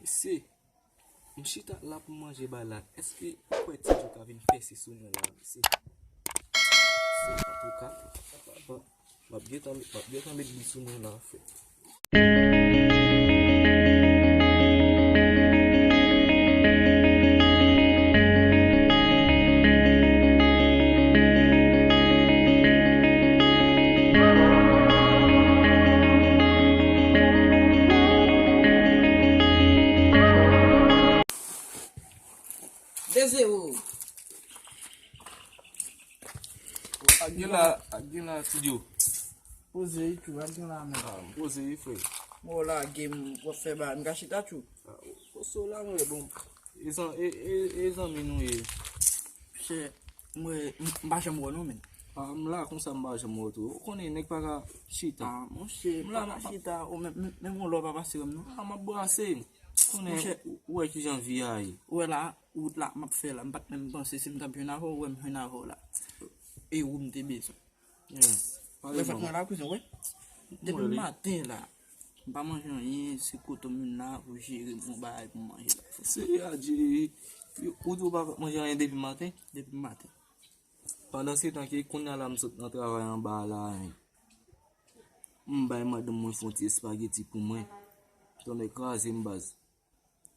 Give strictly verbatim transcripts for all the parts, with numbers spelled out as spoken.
Se, m chita la pou manje bagay la. Èske ou kwè Ti Djo ka vin pèse sou mwen la, mesye? Se, antouka, m ap gentan, m ap gentan met li sou mwen la, frè. De zewo. Ak gen la, ak gen la, Ti Djo. Poze wi, tjou, ak gen la, men. Ah, m poze wi, frè. Bon, la, game, w ap fè ba, m ka chita, tjou. Ah, poze w la, mwen, bon. E zan-, e, e, e zanmi nou ye. Chè, mwen, m, m pa janm wè w non, men. Ah, m la konsa, m pa janm wè w tou. Ou konnen, nèg pa ka chita. Ah, monchè, m la, pa ka chita, ou menm, menm yon lò pa pase wè m non. Ah, m ap brase. Konnen, monchè, ou, ou wè kijan vi a ye. Ou wè la, wout la, m ap fè la, m pa t menm panse si m t ap jwenn avè w, ou wè m jwenn avè w la. E ou m te bezwen. Yeah. Mwen fèk mwen la, kouzin, wè. Depi maten la, m pa manje anyen, se kote m vin la pou jere bon bagay pou m manje la. Se adje, ou di ou pa manje anyen depi maten? Depi maten. Pandan se tan ke kounye a la m sot nan travay anba a la, hein. M bay madanm mwen fè yon ti espageti pou mwen. Tonnè kraze m baz.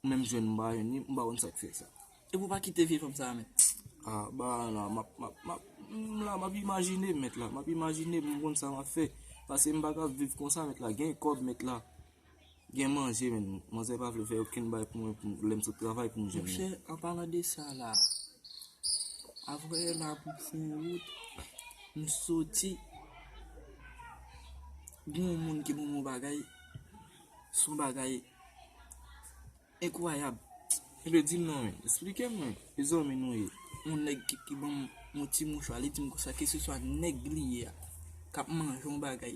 Ou menm jwenn m pa jwenn li, m pa konn sa k fè sa. Epi w pa kite vye fanm sa a, men. Ah, ba la, m ap, m ap, m ap, m la, m ap imajine, mèt la. M ap imajine, m konn sa m ap fè. Paske m pa ka viv konsa, mèt la. Gen kòb, mèt la. Gen manje, men. Manzè pa vle fè okenn bagay pou mwen, pou lè m sot travay pou m jwenn li. Monchè, an palan de sa la, apre la pou m fè yon wout, m soti, gen yon moun ki ban m yon bagay, se yon bagay enkwayab. Ebyen, di m non, men. Esplike m, men. E zanmi nou ye. Yon nèg ki, ki ban m yon ti mouchwa, li di m konsa, keseswa nèg li ye a, k ap manje yon bagay,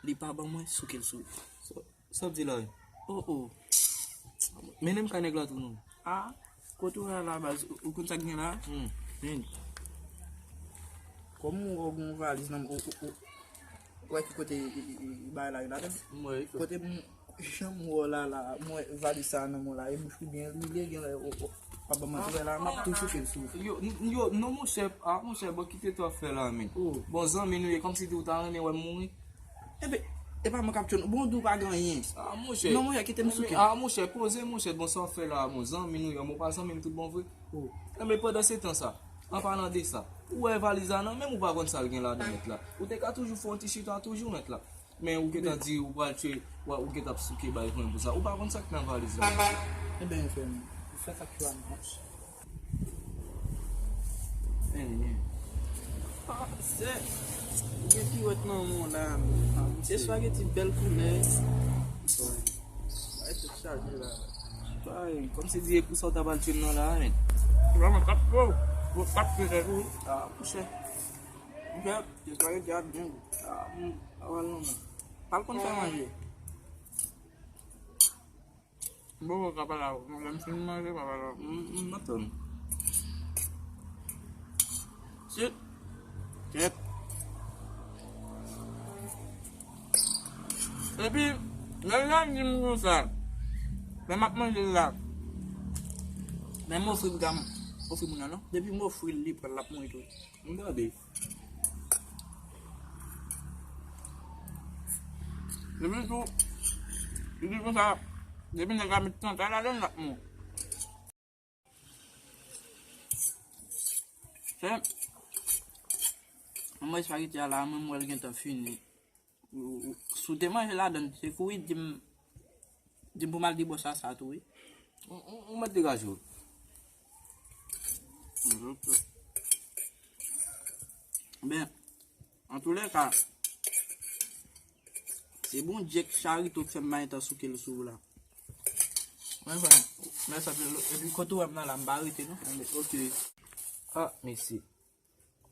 li pa ban mwen, souke l sou li. Sa, sa w di la, wi? Oh, oh. Mennen m kay nèg la tou, non. Ah, kote w ye la, baz? Ou, ou konn sa k gen la? Hmm. Vin. Kòm ou wè gen yon valiz nan, ou, ou, ou, ou wè ki kote, i, i, i, i bay la, ladan? M wè, wi, frè. Kote m, Jan m wè w la, la, m wè valiz sa a nan men w la, e bouch ou byen li ye, genlè, o, o, pa ban m manti, wè la, m ap tou souke l sou ou. Yo, n-, yo, non, monchè, ah, monchè, bon, kite twa fè la, men. Oh. Bon, zanmi nou ye, kòmsi di ou ta renmen wè m mouri. Enben, e pa mwen k ap tchwe nou. Bon, w di w pa gen anyen. Ah, monchè. Non, monchè, kite m souke. Ah, monchè, poze, monchè, bon, sa w fè la, bon, zanmi nou ye, bon, pa zanmi m tout bon vre. Oh. Enben, pandan se tan sa, an palan de sa, ou wè valiz la nan men m, ou pa konn sa l gen ladan, mèt la. Ou te ka toujou fè yon ti chita toujou, mèt la. Men ou gentan di ou pral tchwe, ou, ou gentan ap souke bay pou mwen pou sa. Ou pa konn sa k nan valiz la. Enben, frè m, ou fè sa k yo a non. Enben. Ah, sè, ou gen piwèt nan men w la, men. Ah, monchè. Espageti bèl koulè. Ay, tèt chaje la. Ay, kòmsi di e pou sa w ta pral tchwe m nan la, men. Vrèman, tap, oh, oh, tap tchwe tèt ou. Ah, monchè. Monchè, espageti a byen gou. Ah, m, pa pral non, men. Pa l konn fè manje. M poko ka pale avè w. Lè m fin manje, m a pale avè w. M, m ap tann. Sit. Kèt. Epi, lè l la di m konsa, lè m ap manje l la, men m ofri piga m ofri moun nan, non. Depi m ofri l, li pran l, l ap mouri tou. M tande. Depi tou, li di konsa, depi nèg la met tanta ladan l, l ap mouri. Chè, mwen espageti a la, mwen, m wè l gentan fini. Ou, ou, si w te manje ladan l, se kouri di m, di m pou m al debòse sa tou, wi. Ou, ou, ou mèt degaje w. Ben, antoulèka, se Bondye k charito k fè m pa gentan souke l sou ou la. Mwen, mwen, mwen, sa, epi kote w wè m nan la, m pa rete, non. Anben, ok. Ah, mesye.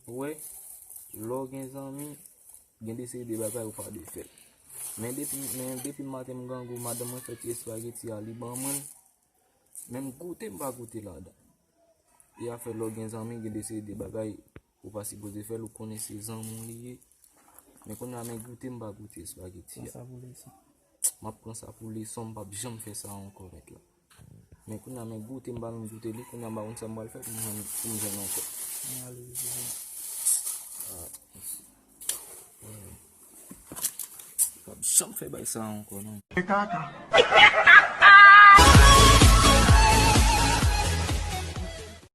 Ou wè, lè w gen zanmi, gen de seri de bagay ou pa dwe fè. Men depi, men depi maten m grangou, madanm mwen fè ti espageti a, li ban mwen l. Men m goute, m pa goute ladan. E afè lè w gen zanmi, gen de seri de bagay ou pa sipoze fè l, ou konnen se zanmi w li ye. Men kounye a, men goute, m pa goute espageti a. Sa, sa pou lese. M ap pran sa pou leson, m p ap janm fè sa ankò, mèt la. Men kounye a, men goute, m pa menm goute li, kounye a, m pa konn sa m pral fè pou m jwenn, pou m jwenn ankò. Mwen ale, mwen ale. Ah, mèsi. M p ap janm fè bay sa ankò, non. E kaka.